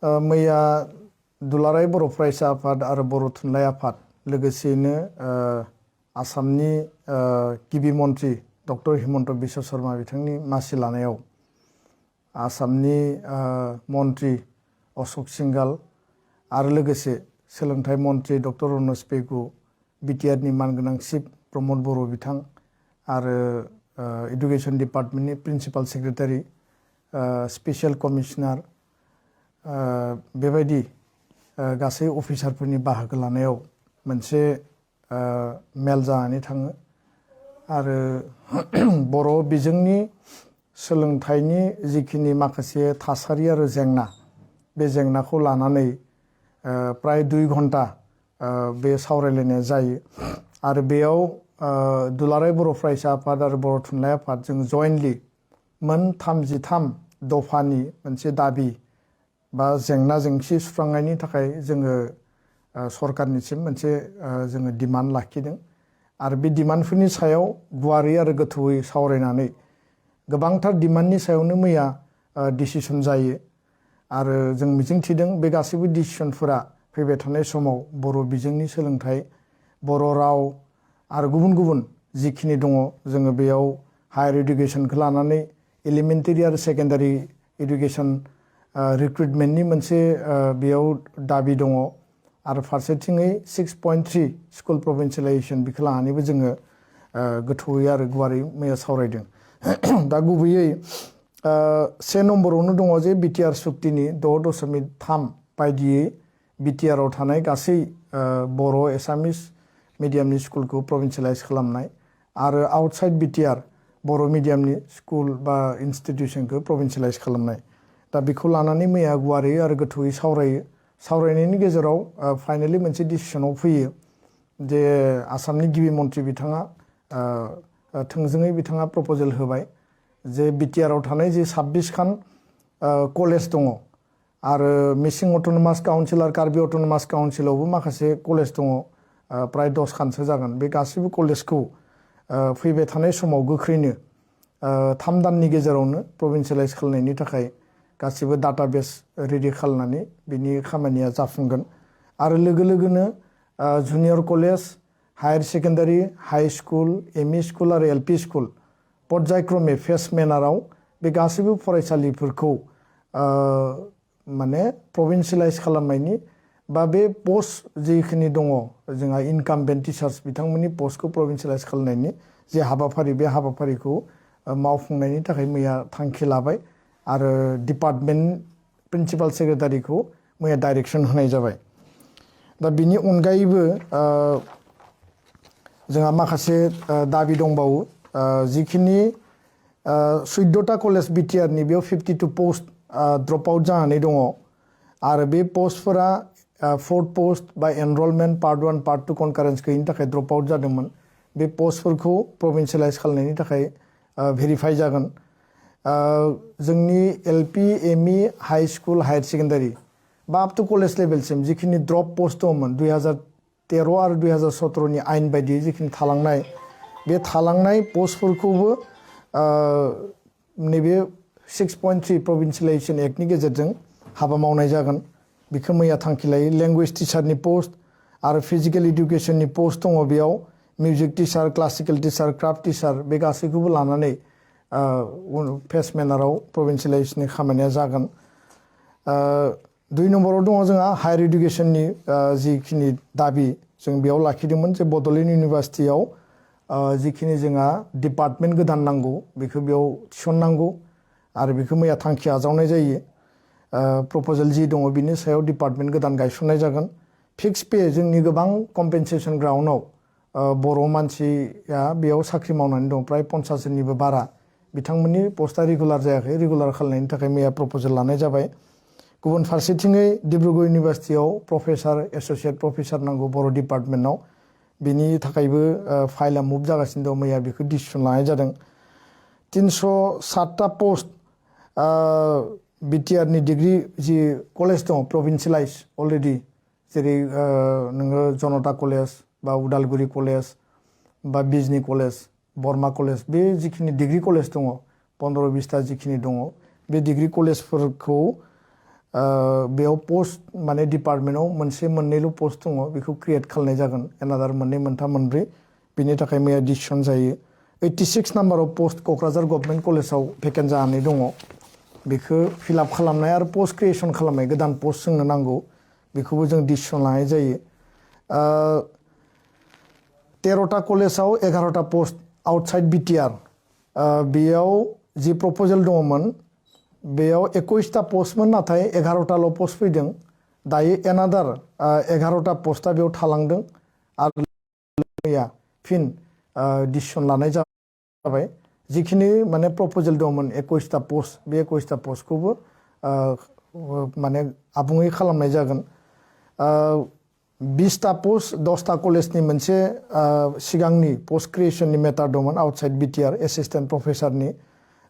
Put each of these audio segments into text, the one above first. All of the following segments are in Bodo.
मैया दुलाराय बर' फरायसा आफाद आरो बर' थुनलाइ आफाद लोगोसेयैनो आसामनि गिबि मन्थ्रि डक्टर हिमन्त बिश्व शर्मा बिथांनि मासि लानायाव आसामनि मन्थ्रि अशोक सिंघाल आरो लोगोसे सोलोंथाइ मन्थ्रि डक्टर रनज पेगु बिटिआरनि मानगोनां चिफ प्रमद बर' बिथां आरो एडुकेशन डिपार्टमेन्टनि प्रिन्सिपाल सेक्रेटारि स्पेसियेल कमिशनार बेबायदि गासै अफिसारफोरनि बाहागो लानायाव मोनसे मेल जानानै थाङो आरो बर' बिजोंनि सोलोंथाइनि जिखिनि माखासे थासारि आरो जेंना बे जेंनाखौ लानानै प्राय 2 घन्टा बे सावरायलायनाया जायो आरो बेयाव दुलाराय बर' फरायसा आफाद आरो बर' थुनलाइ आफाद जों जयेन्टलि मोन 33 दफानि मोनसे दाबि बा जेंना जेंसि सुस्रांनायनि थाखाय जोङो सरकारनिसिम मोनसे जोङो डिमान्ड लाखिदों आरो बे डिमान्डफोरनि सायाव गुवारै आरो गोथौयै सावरायनानै गोबांथार डिमान्डनि सायावनो मैया डिसिसन जायो आरो जों मिजिंथिदों बे गासैबो डिसिसनफोरा फैबाय थानाय समाव बर' बिजोंनि सोलोंथाइ बर' राव आरो गुबुन गुबुन जिखिनि दङ जोङो बेयाव हायार इडुकेसनखौ लानानै एलिमेन्टारि आरो सेकेन्डारि इडुकेसन रिक्रुटमेन्टनि मोनसे बेयाव दाबि दङ आरो फारसेथिङै 6.3 स्कुल प्रभिन्सियेलाइजेसन बेखौ लानानैबो जोङो गोथौयै आरो गुवारै मैया सावरायदों दा गुबैयै 1 नम्बरावनो दङ जे बिटिआर सुक्तिनि 6.3 बायदियै बिटिआरआव थानाय गासै बर' एसामिस मिडियामनि स्कुलखौ प्रभिन्सियेलाइज खालामनाय आरो आउटसाइड बिटिआर बर' मिडियामनि स्कुल बा इन्सटिटिउसनखौ प्रभिन्सियेलाइज खालामनाय दा बेखौ लानानै मैया गुवारै आरो गोथौयै सावरायनायनि गेजेराव फाइनालि मोनसे डिसिसनाव फैयो जे आसामनि गिबि मन्थ्रि बिथाङा थोंजोङै बिथाङा प्रप'जेल होबाय जे बिटिआरआव थानाय जे 26 खान कलेज दङ आरो मिसिं अट'नमास काउन्सिल आरो कार्बि अट'नमास काउन्सिलावबो माखासे कलेज दङ प्राय 10 खानसो जागोन बे गासैबो कलेजखौ फैबाय थानाय समाव गोख्रैनो 3 दाननि गेजेरावनो प्रभिन्सियेलाइज खालामनायनि थाखाय गासिबो डाटाबेस रेडि खालामनानै बिनि खामानिया जाफुंगोन आरो लोगो लोगोनो junior college higher secondary high school ME school आरो एलपि स्कुल पर्यायक्रमे फेस मेनाराव बे गासैबो फरायसालिफोरखौ माने प्रभिन्सियेलाइज खालामनायनि बा बे पस्ट जिखिनि दङ जोंहा इनकामबेन्ट टिचार्स बिथांमोननि पस्टखौ प्रभिन्सियेलाइज खालामनायनि जे हाबाफारि बे हाबाफारिखौ मावफुंनायनि थाखाय मैया थांखि लाबाय आरो डिपार्टमेन्ट प्रिन्सिपाल सेक्रेटारिखौ मैया डाइरेक्सन होनाय जाबाय दा बिनि अनगायैबो जोंहा माखासे दाबि दंबावो जिखिनि 14टा कलेज बिटिआरनि बेयाव 52 पस्ट ड्रप आउट जानानै दङ आरो बे पस्टफोरा 4th पस्ट बा एनरलमेन्ट पार्ट 1 पार्ट 2 कनकारेन्स गैयिनि थाखाय ड्रप आउट जादोंमोन बे पस्टफोरखौ प्रभिन्सियेलाइज खालामनायनि थाखाय भेरिफाइ जागोन जोंनि LP ME high school higher secondary बा आप टु कलेज लेभेलसिम जिखिनि ड्रप पस्ट दंमोन 2013 आरो 2017नि आयेन बायदियै जिखिनि थालांनाय बे थालांनाय पस्टफोरखौबो नैबे 6.3 प्रभिन्सियेलाइजेसन एक्टनि गेजेरजों हाबा मावनाय जागोन बेखौ मैया थांखि लायो लेंगुवेज टिचारनि पस्ट आरो फिजिकेल इडुकेसननि पस्ट दङ बेयाव music teacher classical teacher craft teacher बे गासैखौबो लानानै फेस मेनाराव प्रभिन्सियेलाइजेसननि खामानिया जागोन 2 नम्बराव दङ जोंहा हायार इडुकेसननि जिखिनि दाबि जों बेयाव लाखिदोंमोन जे बड'लेण्ड इउनिभारसिटियाव जिखिनि जोंहा डिपार्टमेन्ट गोदान नांगौ बेखौ बेयाव थिसननांगौ आरो बेखौ मैया थांखि आजावनाय जायो प्रप'जेल जि दङ बिनि सायाव डिपार्टमेन्ट गोदान गायसननाय जागोन फिक्स पे जोंनि गोबां कम्पेनसेसन ग्राउन्डआव बर' मानसिया बेयाव साख्रि मावनानै दं प्राय 50 जननिबो बारा बिथांमोननि पस्टआ रेगुलार जायाखै रेगुलार खालामनायनि थाखाय मैया प्रप'जेल लानाय जाबाय गुबुन फारसेथिङै डिब्रुगड़ इउनिभारसिटियाव प्रफेसार एस'सियेट प्रफेसार नांगौ बर' डिपार्टमेन्टआव बिनि थाखायबो फाइलआ मुभ जागासिनो दं मैया बेखौ डिसिसन लानाय जादों 307टा पस्ट बिटिआरनि डिग्री जि कलेज दं प्रभिन्सियेलाइज अलरेडि जेरै नोङो जनता कलेज बा उदालगुरि कलेज बा बिजनि कलेज बर्मा कलेज बे जिखिनि डिग्री कलेज दङ 15-20टा जिखिनि दङ बे डिग्री कलेजफोरखौ बेयाव पोस्ट माने डिपार्टमेन्टआव मोनसे मोननैल' पोस्ट दङ बेखौ क्रिएट खालामनाय जागोन एनादार मोननै मोनथाम मोनब्रै बिनि थाखाय मैया डिसिसन जायो 86 नाम्बाराव पोस्ट क'क्राझार गभर्नमेन्ट कलेजाव भेकेन्ट जानानै दङ बेखौ फिलआप खालामनाय आरो पोस्ट क्रिएसन खालामनाय गोदान पोस्ट जोंनो नांगौ बेखौबो जों डिसिसन लानाय जायो 13टा कलेजाव 11टा पोस्ट आउटसाइड बिटिआर बेयाव जि प्रप'जेल दङमोन बेयाव 21टा पोस्टमोन नाथाय 11टाल' पोस्ट फैदों दायो एनादार 11टा पोस्टआ बेयाव थालांदों आरो मैया फिन डिसिसन लानाय जाबाय जिखिनि माने प्रप'जेल दङमोन 21टा पोस्ट बे 21टा पोस्टखौबो माने आबुङै खालामनाय जागोन 20टा पोस्ट 10टा कलेजनि मोनसे सिगांनि पोस्ट क्रिएसननि मेटार दंमोन आउटसाइड बिटिआर एसिस्टेन्ट प्रफेसारनि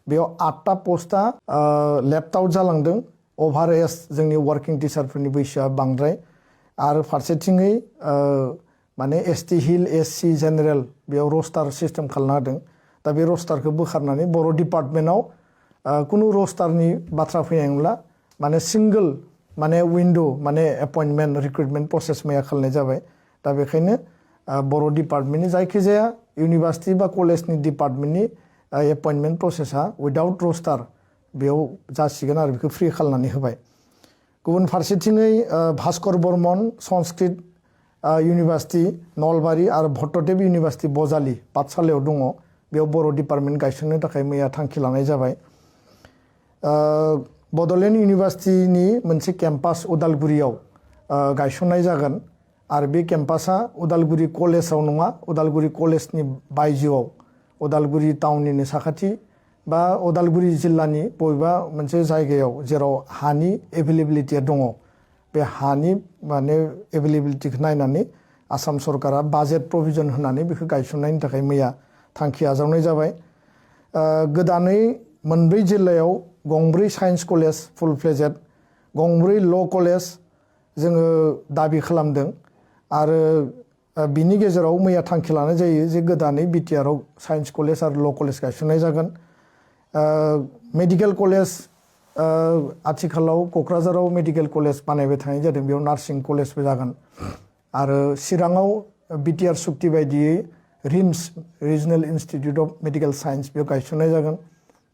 बेयाव 8टा पोस्टआ लेफ्ट आउट जालांदों अभार एज जोंनि वार्किं टिचारफोरनि बैसोआ बांद्राय आरो फारसेथिङै माने एसटि हिल एससि जेनेरेल बेयाव रस्टार सिस्टेम खालामना होदों दा बे रस्टारखौ बोखारनानै बर' डिपार्टमेन्टआव कुनु रस्टारनि बाथ्रा फैनाय नंला माने सिंगल माने विन्डो माने एपइन्टमेन्ट रिक्रुटमेन्ट प्रसेस मैया खालामनाय जाबाय दा बेखायनो बर' डिपार्टमेन्टनि जायखिजाया इउनिभार्सिटि बा कलेजनि डिपार्टमेन्टनि एपइन्टमेन्ट प्रसेसा उइदाउट रस्टार बेयाव जासिगोन आरो बेखौ फ्रि खालामनानै होबाय गुबुन फारसेथिङै भास्कर बर्मन संस्कृत इउनिभार्सिटि नलबारि आरो भट्टदेव इउनिभार्सिटि बजालि पाठसालायाव दङ बेयाव बर' डिपार्टमेन्ट गायसननो थाखाय मैया थांखि लानाय जाबाय बड'लेण्ड इउनिभार्सिटिनि मोनसे केम्पास उदालगुरियाव गायसननाय जागोन आरो बे केम्पासआ उदालगुरि कलेजाव नङा उदालगुरि कलेजनि बायजोआव उदालगुरि टाउननिनो साखाथि बा उदालगुरि जिल्लानि बबेबा मोनसे जायगायाव जेराव हानि एभेलेबिलिटिया दङ बे हानि माने एभेलेबिलिटिखौ नायनानै आसाम सरकारा बाजेट प्रभिजन होनानै बेखौ गायसननायनि थाखाय मैया थांखि आजावनाय जाबाय गोदानै मोनब्रै जिल्लायाव गंब्रै साइन्स कलेज फुल फ्लेजेड गंब्रै ल' कलेज जोङो दाबि खालामदों आरो बिनि गेजेराव मैया थांखि लानाय जायो जे गोदानै बिटिआरआव साइन्स कलेज आरो ल' कलेज गायसननाय जागोन मेडिकेल कलेज आथिखालाव क'क्राझाराव मेडिकेल कलेज बानायबाय थानाय जादों बेयाव नार्सिं कलेजबो जागोन आरो चिराङाव बिटिआर सुक्ति बायदियै RIMS regional institute of medical science बेयाव गायसननाय जागोन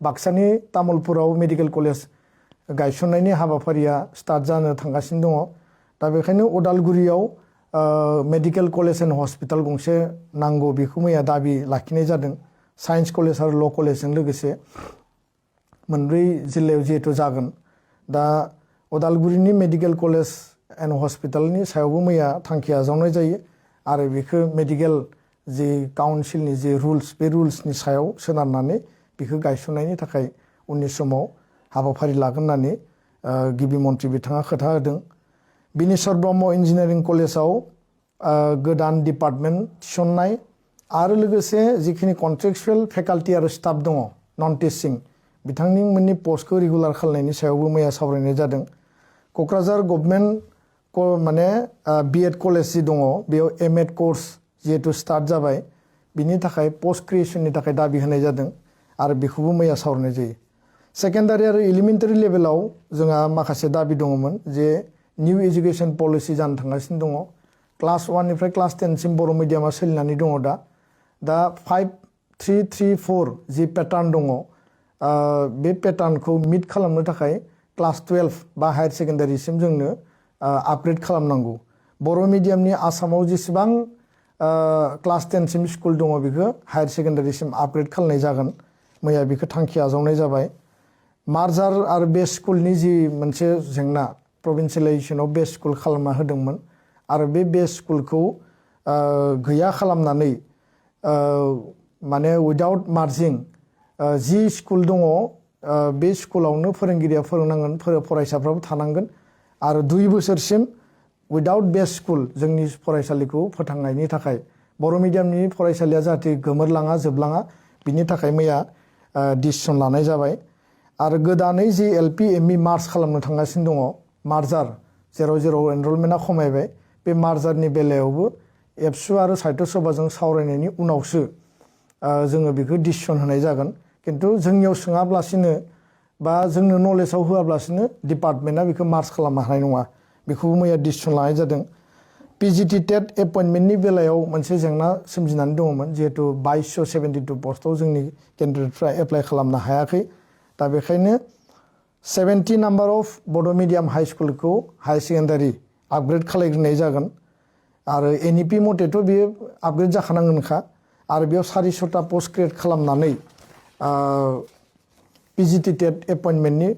बाक्सानि तामुलपुराव मेडिकेल कलेज गायसननायनि हाबाफारिया स्टार्ट जानो थांगासिनो दङ दा बेखायनो उदालगुरियाव मेडिकेल कलेज एन्ड हस्पिटाल गंसे नांगौ बेखौ मैया दाबि लाखिनाय जादों साइन्स कलेज आरो ल' कलेजजों लोगोसे मोनब्रै जिल्लायाव जिहेतु जागोन दा उदालगुरिनि मेडिकेल कलेज एन्ड हस्पिटालनि सायावबो मैया थांखि आजावनाय जायो आरो बेखौ मेडिकेल जि काउन्सिलनि जि रुल्स बे रुल्सनि सायाव सोनारनानै बेखौ गायसननायनि थाखाय उननि समाव हाबाफारि लागोन होननानै गिबि मन्थ्रि बिथाङा खोथा होदों बिनेश्वर ब्रह्म इन्जिनियारिं कलेजाव गोदान डिपार्टमेन्ट थिसननाय आरो लोगोसे जिखिनि कन्ट्रेक्चुवेल फेकाल्टि आरो स्टाफ दङ नन टिचिं बिथांमोननि पस्टखौ रेगुलार खालामनायनि सायावबो मैया सावरायनाय जादों क'क्राझार गभर्नमेन्ट माने बिएड कलेज जि दङ बेयाव एमएड कर्स जिहेतु स्टार्ट जाबाय बिनि थाखाय पस्ट क्रिएसननि थाखाय दाबि होनाय जादों आरो बेखौबो मैया सावरायनाय जायो सेकेन्डारि आरो एलिमेन्टारि लेभेलाव जोंहा माखासे दाबि दङमोन जे निउ एजुकेसन पलिसि जानो थांगासिनो दङ क्लास 1निफ्राय क्लास 10सिम बर' मिडियामा सोलिनानै दङ दा 5334 जि पेटार्न दङ बे पेटार्नखौ मिट खालामनो थाखाय क्लास 12 बा हायार सेकेन्डारिसिम जोंनो आपग्रेड खालामनांगौ बर' मिडियामनि आसामाव जेसेबां क्लास 10सिम स्कुल दङ बेखौ हायार सेकेन्डारिसिम आपग्रेड खालामनाय जागोन मैया बेखौ थांखि आजावनाय जाबाय मार्जार आरो बेस्ट स्कुलनि जि मोनसे जेंना प्रभिन्सियेलाइजेसनाव बेस्ट स्कुल खालामना होदोंमोन आरो बे बेस्ट स्कुलखौ गैया खालामनानै माने उइदाउट मार्जिं जि स्कुल दङ बे स्कुलावनो फोरोंगिरिया फोरोंनांगोन फरायसाफ्राबो थानांगोन आरो 2 बोसोरसिम उइदाउट बेस्ट स्कुल जोंनि फरायसालिखौ फोथांनायनि थाखाय बर' मिडियामनि फरायसालिया जाहाथे गोमोरलाङा जोबलाङा बिनि थाखाय मैया डिसिसन लानाय जाबाय आरो गोदानै जि एलपि एमइ मार्ज खालामनो थांगासिनो दङ मार्जार जेराव एनरलमेन्टआ खमायबाय बे मार्जारनि बेलायावबो एबसु आरो साहित्य सभाजों सावरायनायनि उनावसो जोङो बेखौ डिसिसन होनाय जागोन खिन्थु जोंनियाव सोङाब्लासिनो बा जोंनो नलेजाव होआब्लासिनो डिपार्टमेन्टआ बेखौ मार्च खालामनो हानाय नङा बेखौबो मैया डिसिसन लानाय जादों पिजिटि टेट एपइन्टमेन्टनि बेलायाव मोनसे जेंना सोमजिनानै दङमोन जिहेतु 2272 पस्टआव जोंनि केन्डिडेटफ्रा एप्लाइ खालामनो हायाखै दा बेखायनो 70 नाम्बार अफ बड' मिडियाम हाई स्कुलखौ हाई सेकेन्डारि आपग्रेड खालामग्रोनाय जागोन आरो एनइपि मथेथ' बेयो आपग्रेड जाखानांगोनखा आरो बेयाव 400टा पस्ट क्रिएट खालामनानै पिजिटि टेट एपइन्टमेन्टनि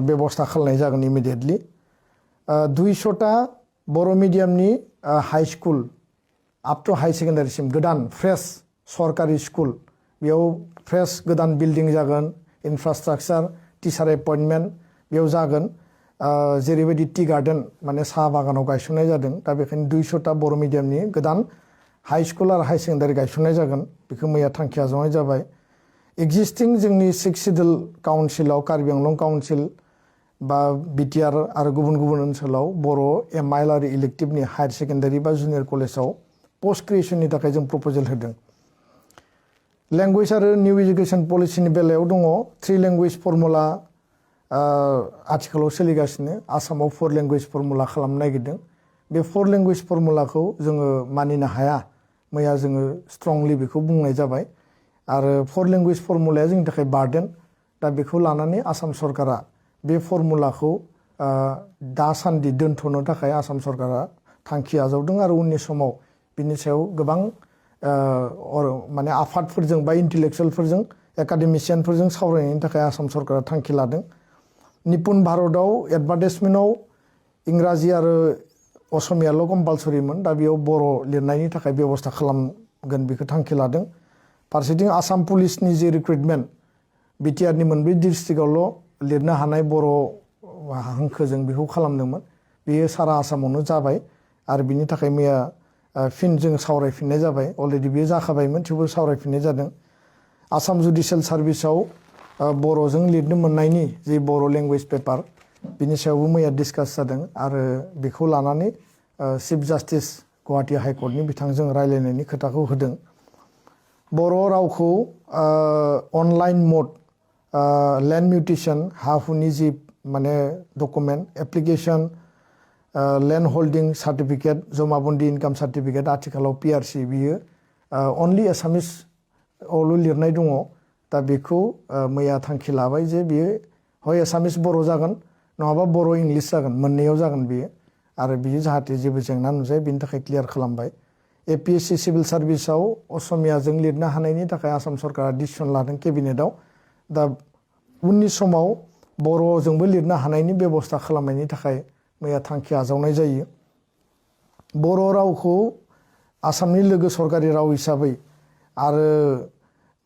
बेबस्था खालामनाय जागोन इमिडियेटलि 200टा बर' मिडियामनि high school up to high सेकेन्डारिसिम गोदान फ्रेश सरकारि स्कुल बेयाव फ्रेश गोदान बिल्डिं जागोन इनफ्रास्ट्राक्चार टिचार एपइन्टमेन्ट बेयाव जागोन जेरैबायदि टि गार्डेन माने साहा बागानाव गायसननाय जादों दा बेखायनो 200टा बर' मिडियामनि गोदान हाई स्कुल आरो हाई सेकेन्डारि गायसननाय जागोन बेखौ मैया थांखि आजावनाय जाबाय एक्जिस्टिं जोंनि 6 सिडुल काउन्सिलाव कार्बि आंलं काउन्सिल बा बिटिआर आरो गुबुन गुबुन ओनसोलाव बर' एमआइएल आरो इलेक्टिभनि हायार सेकेन्डारि बा जुनियर कलेजाव पस्ट क्रिएसननि थाखाय जों प्रप'जेल होदों लेंगुवेज आरो निउ इडुकेसन पलिसिनि बेलायाव दङ 3 लेंगुवेज फर्मुला आथिखालाव सोलिगासिनो आसामाव 4 लेंगुवेज फर्मुला खालामनो नागिरदों बे 4 लेंगुवेज फर्मुलाखौ जोङो मानिनो हाया मैया जोङो स्ट्रंलि बेखौ बुंनाय जाबाय आरो 4 लेंगुवेज फर्मुलाया जोंनि थाखाय बार्डेन दा बेखौ लानानै आसाम सरकारा बे फर्मुलाखौ दासान्दि दोनथ'नो थाखाय आसाम सरकारा थांखि आजावदों आरो उननि समाव बिनि सायाव गोबां माने आफादफोरजों बा इन्टेलेक्सुयेलफोरजों एकाडेमिशियानफोरजों सावरायनायनि थाखाय आसाम सरकारा थांखि लादों निपुन भारतआव एडभार्टाइजमेन्टआव इंराजि आरो असमियाल' कम्पालसरिमोन दा बेयाव बर' लिरनायनि थाखाय बेबस्था खालामगोन बेखौ थांखि लादों फारसेथिं आसाम पुलिसनि जे रिक्रुइटमेन्ट बिटिआरनि मोनब्रै डिस्ट्रिक्टआवल' लिरनो हानाय बर' हांखोजों बेखौ खालामदोंमोन बेयो सारा आसामावनो जाबाय आरो बिनि थाखाय मैया फिन जों सावरायफिननाय जाबाय अलरेडि बेयो जाखाबायमोन थेवबो सावरायफिननाय जादों आसाम जुडिशियेल सार्भिसाव बर'जों लिरनो मोननायनि जे बर' लेंगुवेज पेपार बिनि सायावबो मैया डिसकास जादों आरो बेखौ लानानै चिफ जास्टिस गुवाहाटी हाइकर्टनि बिथांजों रायलायनायनि खोथाखौ होदों बर' रावखौ अनलाइन मड लेन्ड मिउटेसन हा हुनि जि माने document application land holding certificate जमाबन्दी इनकाम सार्टिफिकेट आथिखालाव पिआरसि बियो अनलि एसामिसआवल' लिरनाय दङ दा बेखौ मैया थांखि लाबाय जे बियो हय एसामिस बर' जागोन नङाबा बर' इंलिस जागोन मोननैयाव जागोन बियो आरो बियो जाहाथे जेबो जेंना नुजाया बिनि थाखाय क्लियार खालामबाय एपिएससि सिभिल सार्भिसाव असमियाजों लिरनो हानायनि थाखाय आसाम सरकारा डिसिसन लादों केबिनेटआव दा उननि समाव बर'जोंबो लिरनो हानायनि बेबस्था खालामनायनि थाखाय मैया थांखि आजावनाय जायो बर' रावखौ आसामनि लोगो सरकारि राव हिसाबै आरो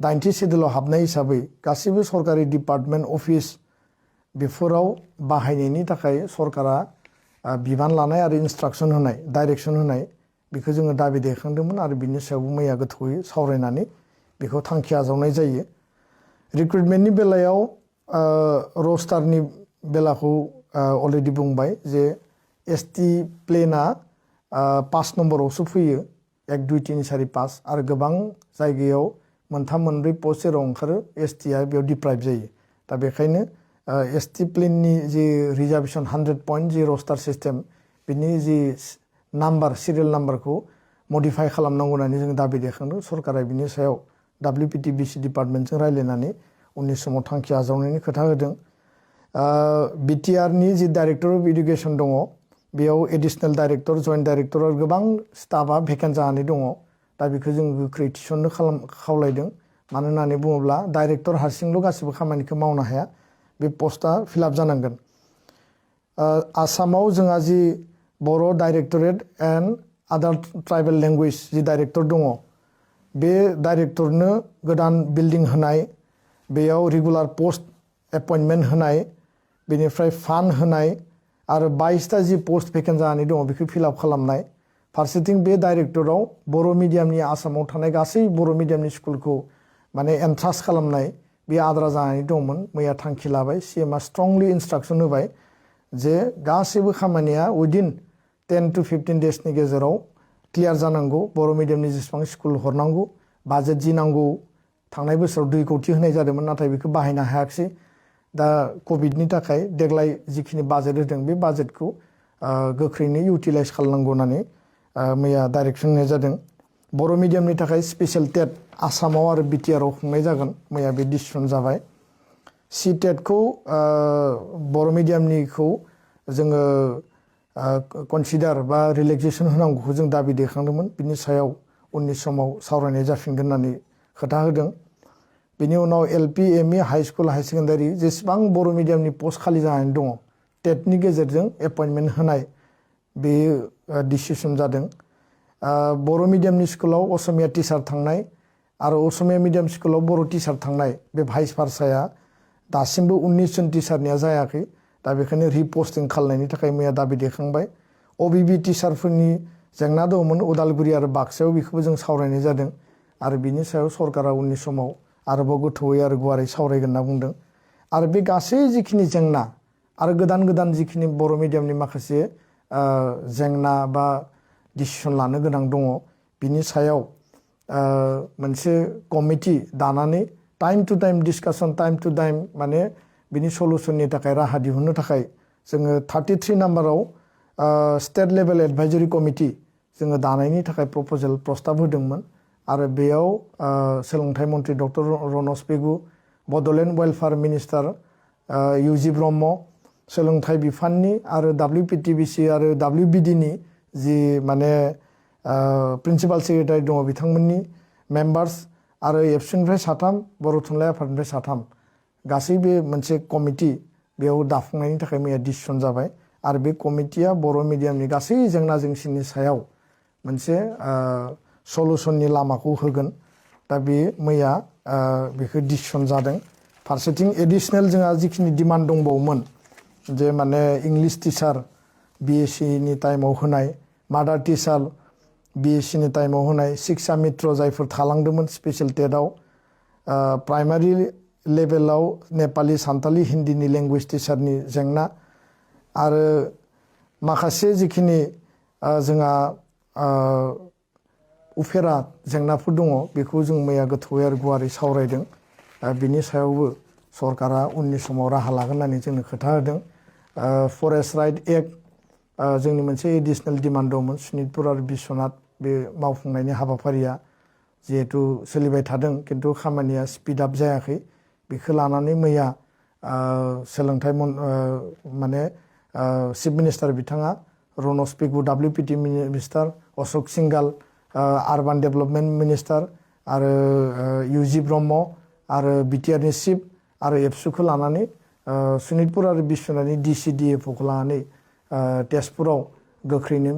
90 सिडुलाव हाबनाय हिसाबै गासैबो सरकारि डिपार्टमेन्ट अफिस बेफोराव बाहायनायनि थाखाय सरकारा बिबान लानाय आरो इन्सट्राक्सन होनाय डाइरेक्सन होनाय बेखौ जोङो दाबि दैखांदोंमोन आरो बिनि सायावबो मैया गोथौयै सावरायनानै बेखौ थांखि आजावनाय जायो रिक्रुइटमेन्टनि बेलायाव रस्टारनि बेलाखौ अलरेडि बुंबाय जे एसटि प्लेना 5 नम्बरावसो फैयो 1 2 3 4 5 आरो गोबां जायगायाव मोनथाम मोनब्रै पस्ट जेराव ओंखारो एसटिआ बेयाव डिप्राइभ जायो दा बेखायनो एसटि प्लेननि जि रिजार्भेसन 100 पइन्ट जि रस्टार सिस्टेम बिनि जि नाम्बार सिरियल नाम्बारखौ मडिफाइ खालामनांगौ होननानै जों दाबि दैखांदों सरकारा बिनि सायाव WPTBC डिपार्टमेन्टजों रायलायनानै उननि समाव थांखि आजावनायनि खोथा होदों बिटिआरनि जि डाइरेक्टर अफ इडुकेसन दङ बेयाव एडिसनेल डाइरेक्टर जइन्ट डाइरेक्टर आरो गोबां स्टाफआ भेकेन्ट जानानै दङ दा बेखौ जों गोख्रै थिसननो खावलायदों मानो होननानै बुङोब्ला डाइरेक्टर हारसिंल' गासिबो खामानिखौ मावनो हाया बे पस्टआ फिलआप जानांगोन आसामाव जोंहा जि बर' डाइरेक्टरेट एन्ड आदार ट्राइबेल लेंगुवेज जि डाइरेक्टर दङ बे डाइरेक्टरनो गोदान बिल्डिं होनाय बेयाव रेगुलार पस्ट एपइन्टमेन्ट होनाय बेनिफ्राय फान्ड होनाय आरो 22टा जि पस्ट भेकेन्ट जानानै दङ बेखौ फिलआप खालामनाय फारसेथिं बे डाइरेक्टराव बर' मिडियामनि आसामाव थानाय गासै बर' मिडियामनि स्कुलखौ माने एन्ट्रास्ट खालामनाय बे आद्रा जानानै दंमोन मैया थांखि लाबाय सिएमआ स्ट्रंलि इन्सट्राक्सन होबाय जे गासैबो खामानिया उइदिन 10 to 15 डेजनि गेजेराव क्लियार जानांगौ बर' मिडियामनि जेसेबां स्कुल हरनांगौ बाजेट जि नांगौ थांनाय बोसोराव 2 कोटि होनाय जादोंमोन नाथाय बेखौ बाहायनो हायाखिसै दा कभिडनि थाखाय देग्लाय जिखिनि बाजेट होदों बे बाजेटखौ गोख्रैनो इउटिलाइज खालामनांगौ होननानै मैया डाइरेक्सन होनाय जादों। बर' मिडियामनि थाखाय स्पेशेल टेट आसामाव आरो बिटिआरआव खुंनाय जागोन, मैया बे डिसिसन जाबाय। सि टेटखौ बर' मिडियामनिखौ जोङो कनसिडार बा रिलेक्सेसन होनांगौखौ जों दाबि दैखांदोंमोन। बिनि सायाव उननि समाव सावरायनाय जाफिनगोन होननानै खोथा होदों। बिनि उनाव LP ME high school high secondary जेसेबां बर' मिडियामनि पस्ट खालि जानानै दङ टेटनि गेजेरजों एपइन्टमेन्ट होनाय बे डिसिसन जादों। बर' मिडियामनि स्कुलाव असमिया टिचार थांनाय आरो असमिया मिडियाम स्कुलाव बर' टिचार थांनाय बे भाइस भार्साया दासिमबो 19 जन टिचारनिया जायाखै। दा बेखायनो रिपस्टिं खालामनायनि थाखाय मैया दाबि दैखांबाय। अबिबि टिचारफोरनि जेंना दङमोन उदालगुरि आरो बाक्सायाव, बेखौबो जों सावरायनाय जादों आरो बिनि सायाव सरकारा उननि समाव आरोबाव गोथौयै आरो गुवारै सावरायगोन होनना बुंदों। आरो बे गासै जिखिनि जेंना आरो गोदान गोदान जिखिनि बर' मिडियामनि माखासे जेंना बा डिसिसन लानो गोनां दङ, बिनि सायाव मोनसे कमिटि दानानै time to time discussion, time to time माने बिनि सलुसननि थाखाय राहा दिहुननो थाखाय जोङो 33 नाम्बाराव स्टेट लेभेल एडभाइजरि कमिटि जोङो दानायनि थाखाय प्रप'जेल प्रस्ताब होदोंमोन। आरो बेयाव सोलोंथाइ मन्त्रि doctor Ranoj Pegu, Bodoland welfare minister UG Brahma, सोलोंथाइ बिफाननि आरो WPTBC आरो WBDनि जि माने प्रिन्सिपाल सेक्रेटारि दङ बिथांमोननि मेम्बार्स आरो एबसुनिफ्राय 3 बर' थुनलाइ आफादनिफ्राय 3 गासैबो मोनसे कमिटि बेयाव दाफुंनायनि थाखाय मैया डिसिसन जाबाय। आरो बे कमिटिया बर' मिडियामनि गासै जेंना जेंसिनि सायाव मोनसे सलुसननि लामाखौ होगोन। दा बे मैया बेखौ डिसिसन जादों। फारसेथिं एडिसनेल जोंहा जिखिनि डिमान्ड दंबावोमोन जे माने इंलिश टिचार BSc नि टाइमाव होनाय, मादार टिचार BSc नि टाइमाव होनाय, शिक्षा मित्र जायफोर थालांदोंमोन स्पेशेल टेटआव, प्राइमारि लेभेलाव नेपाली सान्तालि हिन्दीनि लेंगुवेज टिचारनि जेंना आरो माखासे जिखिनि जोंहा उफेरा जेंनाफोर दङ बेखौ जों मैया गोथौयै आरो गुवारै सावरायदों। बिनि सायावबो सरकारा उननि समाव राहा लागोन होननानै जोंनो खोथा होदों। फरेस्ट राइट एक्ट जोंनि मोनसे एडिसनेल डिमान्ड दंमोन सनितपुर आरो बिश्वनाथ बे मावफुंनायनि हाबाफारिया जिहेतु सोलिबाय थादों खिन्थु खामानिया स्पिड आप जायाखै। बेखौ लानानै मैया सोलोंथाइ माने चिफ मिनिस्टार बिथाङा Ranoj Pegu, WPT minister Ashok Singhal, urban development minister आरो इउजि ब्रह्म आरो बिटिआरनि चिफ आरो एबसुखौ लानानै सनितपुर आरो बिश्वनाथनि DCDFOखौ लानानै तेजपुराव गोख्रैनो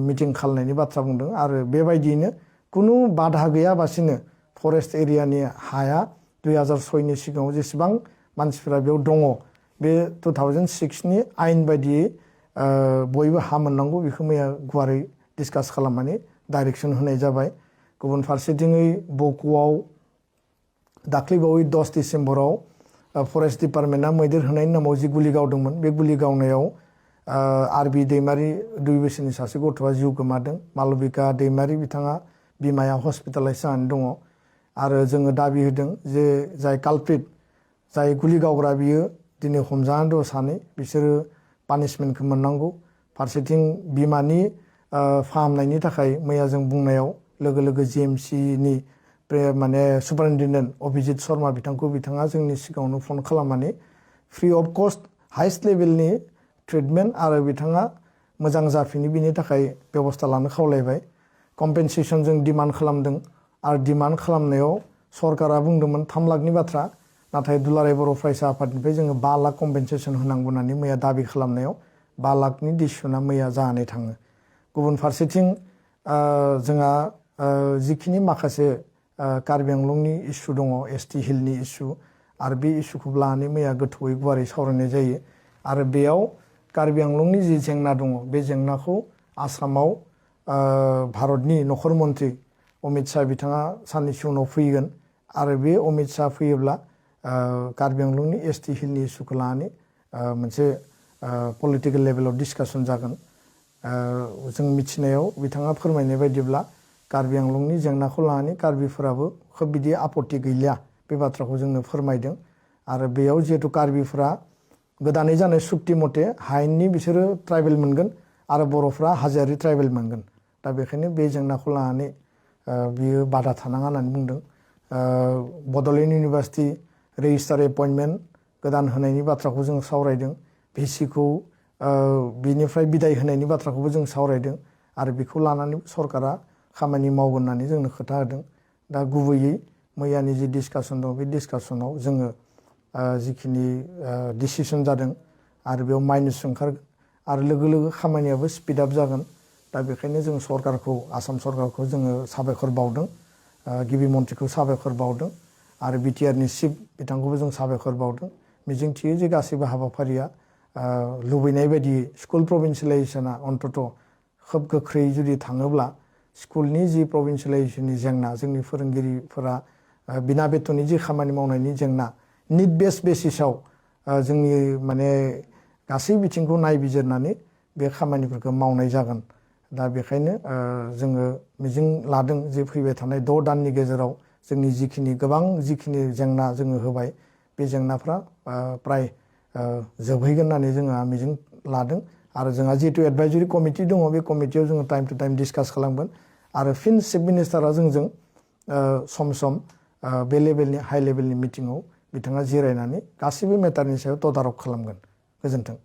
मिटिं खालामनायनि बाथ्रा बुंदों। आरो बेबायदियैनो कुनु बाधा गैयाबासिनो फरेस्ट एरियानि हाया 2006नि सिगाङाव जेसेबां मानसिफोरा बेयाव दङ बे 2006नि आयेन बायदियै बयबो हा मोननांगौ बेखौ मैया गुवारै डिसकास खालामनानै डाइरेक्सन होनाय जाबाय। गुबुन फारसेथिङै बक'आव दाख्लैबावै 10 डिसेम्बराव फरेस्ट डिपार्टमेन्टआ मैदेर होनायनि नामाव जि गुलि गावदोंमोन बे गुलि गावनायाव आरबि दैमारि 2 बोसोरनि सासे गथ'आ जिउ गोमादों। मालबिका दैमारि बिथाङा बिमाया हस्पिटालाइज जानानै दङ। आरो जोङो दाबि होदों जे जाय कालप्रिट जाय गुलि गावग्रा बियो दिनै हमजानानै दङ सानै, बिसोरो पानिशमेन्टखौ मोननांगौ। फारसेथिं बिमानि फाहामनायनि थाखाय मैया जों बुंनायाव लोगो लोगो GMCनि माने सुपारिनटेन्डेन्ट अभिजित शर्मा बिथाङा जोंनि सिगाङावनो फन खालामनानै फ्रि अफ कस्ट हाइस्ट लेभेलनि ट्रिटमेन्ट आरो बिथाङा मोजां जाफिनो बिनि थाखाय बेबस्था लानो खावलायबाय। कम्पेनसेसन जों डिमान्ड खालामदों आरो डिमान्ड खालामनायाव सरकारा बुंदोंमोन 3 लाखनि बाथ्रा, नाथाय दुलाराय बर' फरायसा आफादनिफ्राय जोङो 5 लाख कम्पेनसेसन होनांगौ होननानै मैया दाबि खालामनायाव 5 लाखनि डिसिसना मैया जानानै थाङो। गुबुन फारसेथिं जोंहा जिखिनि माखासे कार्बि आंलंनि इसु दङ ST हिलनि इसु आरो बे इसुखौ लानानै मैया गोथौयै गुवारै सावरायनाय जायो। आरो बेयाव कार्बि आंलंनि जि जेंना दङ बे जेंनाखौ आसामाव भारतनि नखर मन्त्रि अमित शाह बिथाङा साननैसो उनाव फैगोन आरो बे अमित शाह फैयोब्ला कार्बि आंलंनि ST हिलनि इसुखौ लानानै मोनसे पलिटिकेल लेभेलाव डिसकासन जागोन। जों मिथिनायाव बिथाङा फोरमायनाय बायदिब्ला कार्बि आंलंनि जेंनाखौ लानानै कार्बिफोराबो खोब बिदि आपत्ति गैलिया बे बाथ्राखौ जोंनो फोरमायदों। आरो बेयाव जिहेतु कार्बिफ्रा गोदानै जानाय सुक्ति मथे हायेननि बिसोरो ट्राइबेल मोनगोन आरो बर'फ्रा हाजोआरि ट्राइबेल मोनगोन। दा बेखायनो बे जेंनाखौ लानानै बियो बादा थानाङा होननानै बुंदों। बड'लेण्ड इउनिभार्सिटि रेजिस्टार एपइन्टमेन्ट गोदान होनायनि बाथ्राखौ जों सावरायदों। भिसिखौ बिनिफ्राय बिदाय होनायनि बाथ्राखौबो जों सावरायदों आरो बेखौ लानानै सरकारा खामानि मावगोन होननानै जोंनो खोथा होदों। दा गुबैयै मैयानि जि डिसकासन दं बे डिसकासनाव जोङो जिखिनि डिसिसन जादों आरो बेयाव माइनास ओंखारगोन आरो लोगो लोगो खामानियाबो स्पिड आप जागोन। दा बेखायनो जों सरकारखौ आसाम सरकारखौ जोङो साबायखर बावदों, गिबि मन्थ्रिखौ साबायखर बावदों आरो बिटिआरनि चिफ बिथांखौबो जों साबायखर बावदों। मिजिंथियो जे गासैबो हाबाफारिया लुबैनाय बायदि स्कुल प्रभिन्सियेलाइजेसना अन्तत खोब गोख्रै जुदि थाङोब्ला स्कुलनि जि प्रभिन्सियेलाइजेसननि जेंना, जोंनि फोरोंगिरिफोरा बिना बेथननि जि खामानि मावनायनि जेंना, निड बेस बेसिसाव जोंनि माने गासै बिथिंखौ नायबिजिरनानै बे खामानिफोरखौ मावनाय जागोन। दा बेखायनो जोङो मिजिं लादों जे फैबाय थानाय 6 दाननि गेजेराव जोंनि गोबां जिखिनि जेंना जोङो होबाय बे जेंनाफ्रा प्राय जोबहैगोन होननानै जोङो मिजिं लादों। आरो जोंहा जिहेतु एडभाइजरि कमिटि दङ, बे कमिटियाव जोङो टाइम टु टाइम डिसकास खालामगोन आरो फिन चिफ मिनिस्टारा जोंजों सम सम बे लेभेलनि हाइ लेभेलनि मिटिङाव बिथाङा जिरायनानै गासैबो मेटारनि सायाव तदारक खालामगोन। गोजोन्थों।